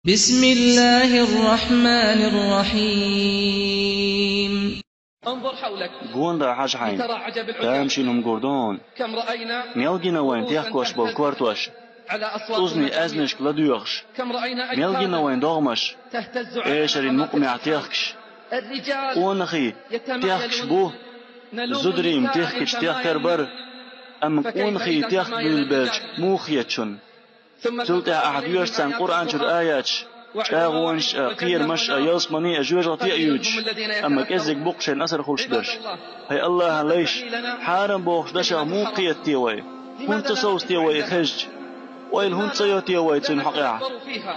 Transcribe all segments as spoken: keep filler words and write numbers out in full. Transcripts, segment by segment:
بسم الله الرحمن الرحيم. انظر حولك. Гонда хьажа хьайна. ترى عجب العجب. Тамашийна хӀума гур ду хьуна. كم رأينا. Мел гина вайна техкош болу кортош. على أصوات. Цузни المساكين. Аьзнашка ладоьгӀуш. كم رأينا. Мел гина أجسادا. Вайна догӀмаш. تهتز على. Эшарийн مقامات. Мукъамехь техкаш. الرجال. Къонахий. يتمايلون. Техкаш бу. نلوم. Зударий-м. النساء. Техкаш техкар бар. أيتمايلن. أما къонахий. فكيف يتمايل. Техка буьйлабелча, муха хета шуна? Цул тӀаьхьа ахьа доьшу царна Къуръан чуьра аяташ, чӀагӀонаш а, кхерамаш а, ялсамани а, жоьжахати а юьйцуш, амма кӀеззиг бу-кх шайна асар хуьлуш берш. ХӀай АллахӀан лайш, хьарам бохучу дашах муха кхета те вай? ХӀунда ца совца те вай и хезча? Ойла хӀунда ца йо те вай цуьнан хьокъехь?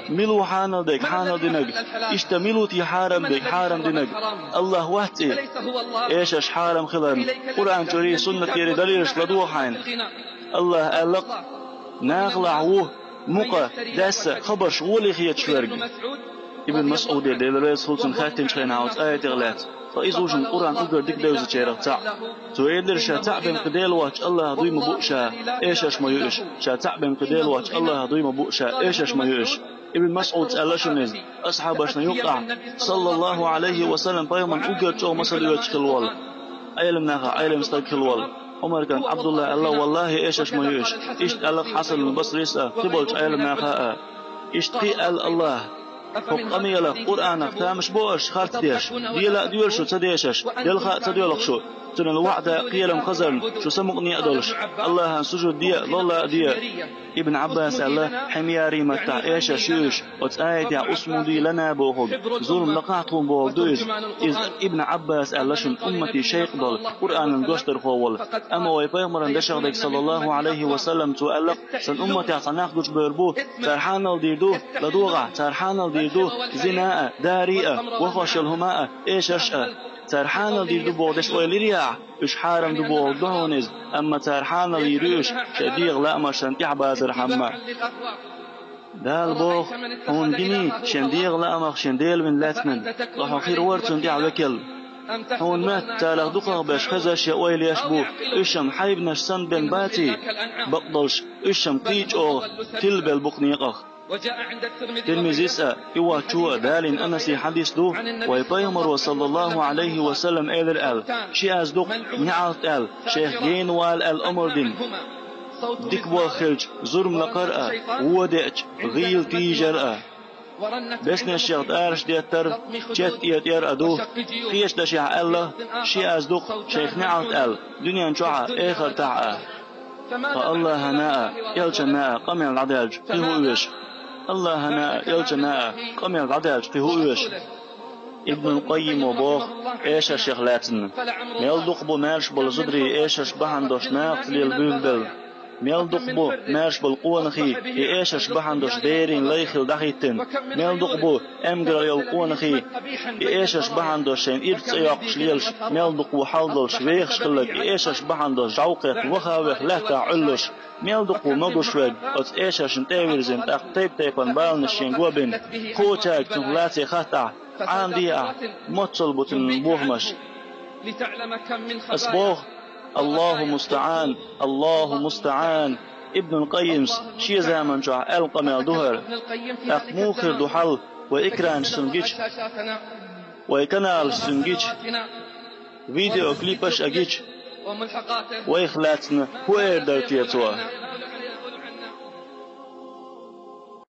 Мила ву хьанал дерг хьанал динарг? Иштта мила ву те хьарам дерг хьарам динарг? АллахӀ вац и? Эшарш хьарам хиларна Къуръан чуьрий, суннатера далилаш ладогӀа хьайна. АллахӀа аьлла-кх: «Нахалахь ву мукъа, даьсса хабарш гӀоле хеташ верг». Ибн МасӀуде, Дела реза хуьлда цунна, хаьттинчу хенахь оцу аятех лаьцна: «Ткъа иза ву шуна Къуръан уггар дика девзачарах цхьаъ?» Цо элира: «Ша цхьаъ бен кхин Дела воцчу АллахӀах дуй ма буу ша, эшарш ма ю уьш. Ша цхьаъ бен кхин Дела воцчу АллахӀах дуй ма буу ша, эшарш ма ю уьш». Ибн МасӀуда аьлла шуна иза. Асхьабашна юккъахь, саллаллахӀу Ӏалайхи ва саллам, пайхамарна уггар чӀогӀа масал оьцуш хилла волу, Ӏеламнахах Ӏелам стаг хилла волу Ӏумаран кӀант Ӏабдулла аьлла: «ВаллахӀи, эшарш ма ю уьш». Иштта аьлла-кх Хьасанул Басрис а, кхин болчу Ӏеламнаха а. Иштта кхин а аьлла АллахӀа: «ХӀокху къамелах, Къуръанах, тамаш бо аша харц деш? Дела а доьлу шу ца дешаш, делха а ца доьлху шу, цуьнан ваӀда а, кхерам хазарна шу самукъане а долуш, АллахӀан сужуд де а, лолла а де а». Ибн Ӏаббаса аьлла: «Хьимяри» маттахь эшарш ю уьш, оцу аятехь «усмуди лана» бохург, зулам лакхахь тхуна бохург ду иза. Иза Ибн Ӏаббаса аьлла шуна, умматан шайх долу, Къуръанан гочдархо волу. Амма вай пайхамаран дашах дерг, саллаллахӀу Ӏалайхи ва саллам, цо аьлла-кх: «Сан умматехь цхьа нах гучубевр бу, цара хьанал дийр ду, ладогӀахь, цара хьанал дийр ду зина а, дари а, вахош йолу хӀума а, эшарш а». Цара хьанал дийр ду боху дешан ойла йира ахь? Уьш хьарам ду бохург ду хьуна иза, амма цара хьанал йийр ю уьш шайн дегӀан лаамашна тӀаьхьабазархьама. Дала боху: «Хьуна гиний шен дегӀан лаамах шен Дела вина лаьцнарг, ткъа хьо хир вара цунна тӀехь векал». Хьуна моьтту царах дукхахберш хезаш я ойла еш бу, уьш-м хьайбанаш санна бен баций? Бакъдолуш, уьш-м кхин а чӀогӀа тилабелла бу-кх некъах. Тирмизис а, и воцчо а далийна Анаса хьадис ду, вай пайхамаро, саллаллахӀу Ӏалайхи ва саллам, элира аьлла: «Ши аз ду-кх неӀалт аьлла, шайх гена вала аьлла омра дина. Дика болх хилча, зурма лакхар а, вон деача, гӀийла тийжар а. Беснешех тӀараш деттар, чет этӀер а ду». Кхечу дашехь аьлла: «Ши аз ду-кх шайх неӀалт аьлла, дуьнен чохь а, эхартахь а». Ткъа АллахӀана а, элчанна а къамел дӀадаьлча, кхин хӀун оьшу? АллахӀана а, элчанна а къамел дӀадаьлча, кхин хӀун оьшу? Ибнул Къаййимо боху эшаршех лаьцна: «Мел дукха бу маьрша болу зударий эшарш бахьана долуш нахаца лела буьйлабелла. Мел дукха бу маьрша болу къонахий и эшарш бахьана долуш берийн лай хилла дӀахӀиттина. Мел дукха бу эмгаралла йолу къонахий и эшарш бахьана долуш шайн ирча цӀе йоккхуш лелаш, мел дукха ву хьал долуш вехаш хилларг и эшарш бахьана долуш жӀов кхетта ваха а веха лаьттахь Ӏуьллуш. Мел дукха ву могуш верг оцу эшаршна тӀе а вирзина, тӀаккха тайп-тайпана баланаш шен го а бина. Кхочаьрга цунах лаций хаттахь, Ӏамаде ахь, моццал бу цуьнан бохамаш». Ас боху: «АллахӀу мустаӀан, АллахӀу мустаӀан». Ибнул Къаййимс шен заман чохь аьлла къамел ду хӀара. ТӀаккха муха хир ду хьал, вай экранаш цунна гича, вай каналаш цунна гича, видеоклипаш а гича, вайх лаьцна хӀун эр дара те цо?